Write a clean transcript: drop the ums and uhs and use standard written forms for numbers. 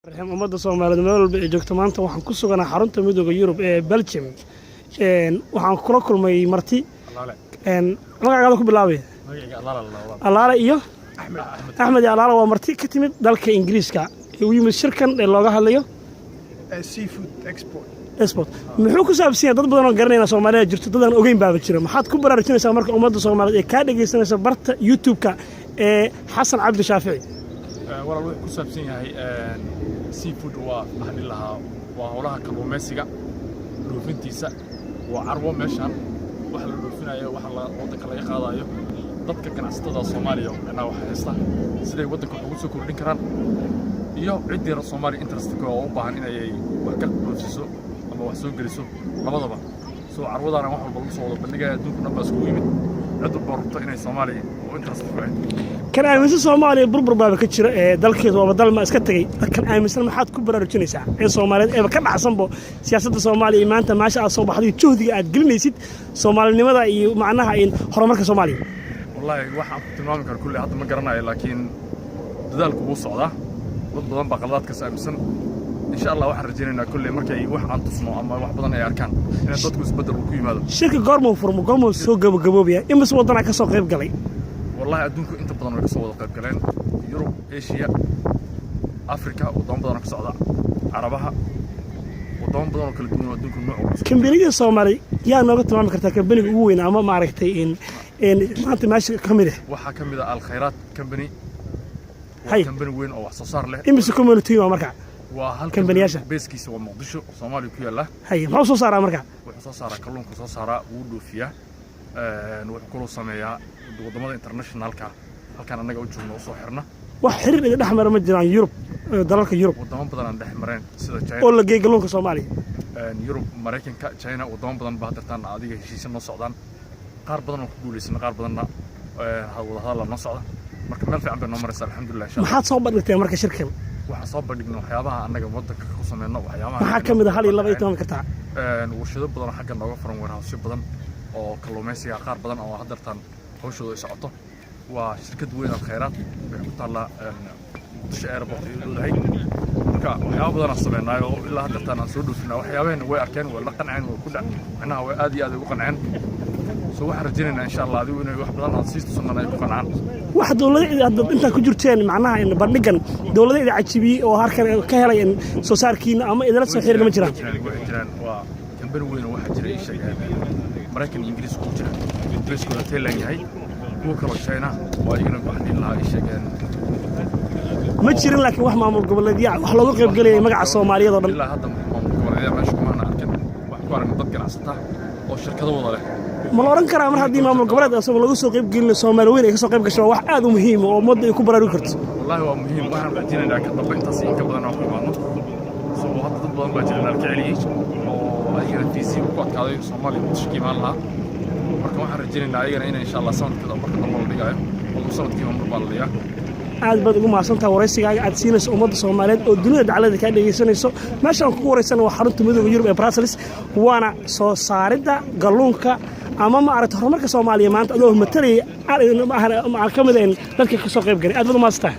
Raxiim. Ummadda Soomaaliyeed meel walba ay joogto, maanta waxaan ku suganaa xarunta Midooda Yurub ee Belgium. Waxaan kula kulmay marti. Magacaaga ku bilaabaya? Allaale iyo Axmed iyo Allaale waa marti ka timid dalka Ingiriiska ee u yimid shirkan ee looga hadlayo seafood export. Export muxuu ku saabsan yahay? Dad badan oo garanayna Soomaalida jirto, dad aan ogeyn baaba jira. Maxaad ku baraarujinaysaa marka ummadda Soomaaliyeed ee kaa dhegaysanaysa barta YouTube-ka ee Xasan Cabdi Shaafici? Walaal, wuxuu ku saabsan yahay seafood, waa maxaan dhihi lahaa, waa howlaha kalluumaysiga dhoofintiisa. Waa carwo meeshan waxa la dhoofinayo, waxa la waddanka laga qaadayo, dadka ganacsatada Soomaaliya micnaha wax haysta siday waddanka wax ugu soo kordhin karaan, iyo ciddii Soomaaliya interest oo u baahan inay wax ka dhoofsiso ama wax soo geliso labadaba. Soo carwadaana wax walba lagu soo wada bandhigaya. Adduunku dhan baa iskugu yimid, cid walba rabto inay Soomaaliya oo interest ku leh. Kan aaminsan Soomaaliya burbur baaba ka jira ee dalkeedu waaba dalma iska tegey, kan aaminsan maxaad ku baraarujinaysaa ee Soomaaliyeed eeba ka dhacsanbo siyaasadda Soomaaliya iyo maanta meesha aad soo baxday, juhdiga aad gelinaysid soomaalinimada iyo macnaha in horumarka Soomaaliya? Wallaahi, waxaan ku tilmaami karo kulley hadda ma garanayo, laakiin dadaalku wuu socdaa. Dad badan baa qaladaadkaas aaminsan. Insha Allah waxaan rajaynaynaa kulley markay wax aan tusno ama wax badan ay arkaan inay dadku isbeddel uu ku yimaado. Shirka goormuu furmo? Goormuu soo gabagaboobaya? Imise waddanaa ka soo qayb galay? Wallahi, adduunku inta badan way ka soo wada qayb galeen: Yurub, Asia, Africa, waddamo badan oo ka socda Carabaha, waddamo badan oo kala duwan oo adduunka nooc walba. Kambaniyada Soomaali yaa nooga tilmaami kartaa kambaniga ugu weyn ama maaragtay in maanta meesha ka mid ah? Waxaa ka mid ah Alkhayraad Company. Hay. Waa company weyn oo wax soo saar leh. Imise community waa marka? Waa hal. Kambaniyaasha? Base-kiisa waa Muqdisho, Soomaaliya ku yaalla. Hay, muxuu soo saaraa marka? Wuxuu soo saaraa kalluunka, soo saaraa, wuu dhoofiyaa. Wuxuu kaloo sameeyaa waddamada internationalka halkaan annaga u joogno usoo xirna. Wax xiriir idin dhex mara ma jiraan Yurub, dalalka Yurub? Wadamo badan aan dhex mareen sida China. Oo la geey kalluunka Soomaaliya? Yurub, Maraykanka, China, wadamo badan ba haddeertaan adiga heshiisya noo socdaan. Qaar badan oo ku guulaysana, qaar badanna wadahadalla noo socda. Marka meel fiican bay noo maraysaa, alxamdulilah, insha Allah. Maxaad soo bandhigteen marka shirkan? Waxaan soo bandhignay waxyaabaha annaga waddanka ku sameyno, waxyaabaha Maxaa ka mid a? Hal iyo laba iyo toban kartaa? Warshado badan oo xagga nooga furan, warehouse badan oo kalluumaysiga, qaar badan oo haddeertaan hawshooda ay socoto. Waa shirkad weyn, Alkhayraad, waxay ku taallaa Muqdisho Airport ay u dhowdahay. Marka waxyaaba badan aan sameynay oo ilaa haddeertaan aan soo dhoofinaa. Waxyaabaheenna way arkeen, way la qanceen, way ku dhac macnaha way aad iyo aad ay ugu qanceen. So waxaan rajaynaynaa, insha Allah, adigu inay wax badan aan sii tusanana ay ku qancaan. Wax dowlada hadda intaad ku jirteen macnaha in bandhigan dowlada idin cajibiyey oo halkan ka helay in soo saarkiina ama idinla soo xiriir ma jiraan? Waxay jiraan. Waa kambani weyn oo waxaa jira ii sheegeen Maraykan iyo Ingiriis ku jira, base-kooda Thailand yahay, kuwa kaloo China oo ayagana waxaan dhihi lahaa ii sheegeen. Ma jirin, laakiin wax maamul goboleedya wax looga qayb gelayay magaca Soomaaliyeed oo dhan? Ilaa hadda maamul goboleedya meesha kumaana arkin. Waxaan ku aragnay dad ganacsata oo shirkado wada leh. Ma la odhan karaa mar haddii maamul goboleed asagoo laga soo qayb gelinayo, Soomaali weyn ay ka soo qayb gasho, waa wax aad u muhiim oo ummadda ay ku baraarugi karto? Wallaahi, waa muhiim. Waxaan rajaynaynaa ka dambe intaas in ka badan aan ku imaadno. So hadda dad badan baa jira naalka celiyey oo ayagana fiisi ku adkaaday Soomaaliya Muqdisho ka imaan lahaa. Marka waxaan rajaynaynaa ayagana inay insha Allah sanadka marka dambe la dhigayo oo sanadkiiba mar baa la dhigaa. Aad baad ugu mahadsantaha waraysigaaga aad siinayso ummadda Soomaaliyeed oo dunida dacalada kaa dhegaysanayso. Meeshaan kugu waraysana waa xarunta Midooda Yurub ee Brussels, waana soo saaridda kalluunka ama maaragta horumarka Soomaaliya maanta adoo matalaya aan ka mid ahayn dadka ka soo qayb galay. Aad baad u mahadsantahay.